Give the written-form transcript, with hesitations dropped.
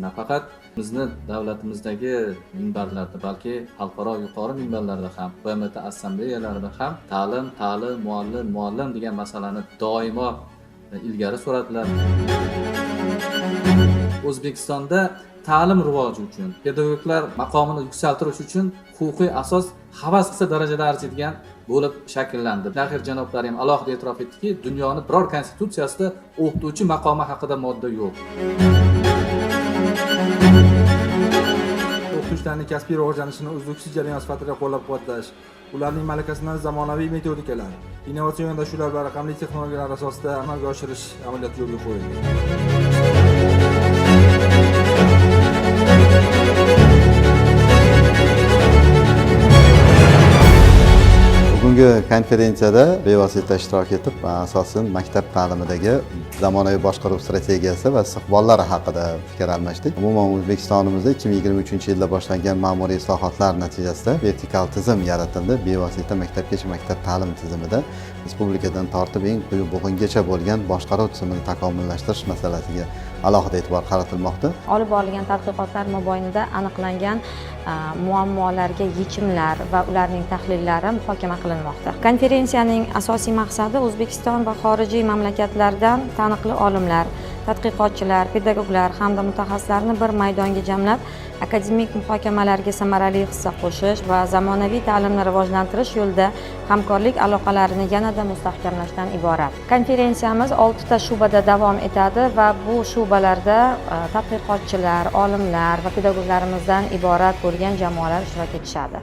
Nafaqat bizni davlatimizdagi minbarlarda, balki xalqaro yuqori minbarlarda ham, BMT assambleyalarida ham ta'lim, ta'lim, muallim, muallim degan masalani doimo ilgari suradilar. O'zbekistonda ta'lim rivoji uchun, pedagoglar maqomini yuksaltirish uchun huquqiy asos havas qilsa darajada arziydigan bo'lib shakllandi. Tahir janoblari ham alohida e'tirof etdiki, dunyoni biror konstitutsiyasida o'qituvchi maqomi haqida modda yo'q. O'qituvchilarning kasbiy rivojlanishini uzluksiz jarayon sifatida qo'llab-quvvatlash, ularning malakasini zamonaviy metodikalar, innovatsion yondashuvlar va raqamli texnologiyalar asosida amalga oshirish amaliyoti yo'lga qo'yildi. Bugungi konferensiyada bevosita ishtirok etib, asosan maktab ta'limidagi zamonaviy boshqaruv strategiyasi va istiqbollari haqida fikr almashdik. Umuman, O'zbekistonimizda 2023-yilda boshlangan ma'muriy islohotlar natijasida vertikal tizim yaratildi. Bevosita maktabgacha maktab ta'lim tizimida respublikadan tortib eng quyi bo'g'ingacha bo'lgan boshqaruv tizimini takomillashtirish masalasiga alohida e'tibor qaratilmoqda. Olib borilgan tadqiqotlar mobaynida aniqlangan muammolarga yechimlar va ularning tahlillari muhokama qilinmoqda. Konferensiyaning asosiy maqsadi O'zbekiston va xorijiy mamlakatlardan taniqli olimlar, tadqiqotchilar, pedagoglar hamda mutaxassislarni bir maydonga jamlab, akademik muhokamalarga samarali hissa qo'shish va zamonaviy ta'limni rivojlantirish yo'lida hamkorlik aloqalarini yanada mustahkamlashdan iborat. Konferensiyamiz 6 ta shu'bada davom etadi va bu shu'balarda tadqiqotchilar, olimlar va pedagoglarimizdan iborat bo'lgan jamoalar ishtirok etishadi.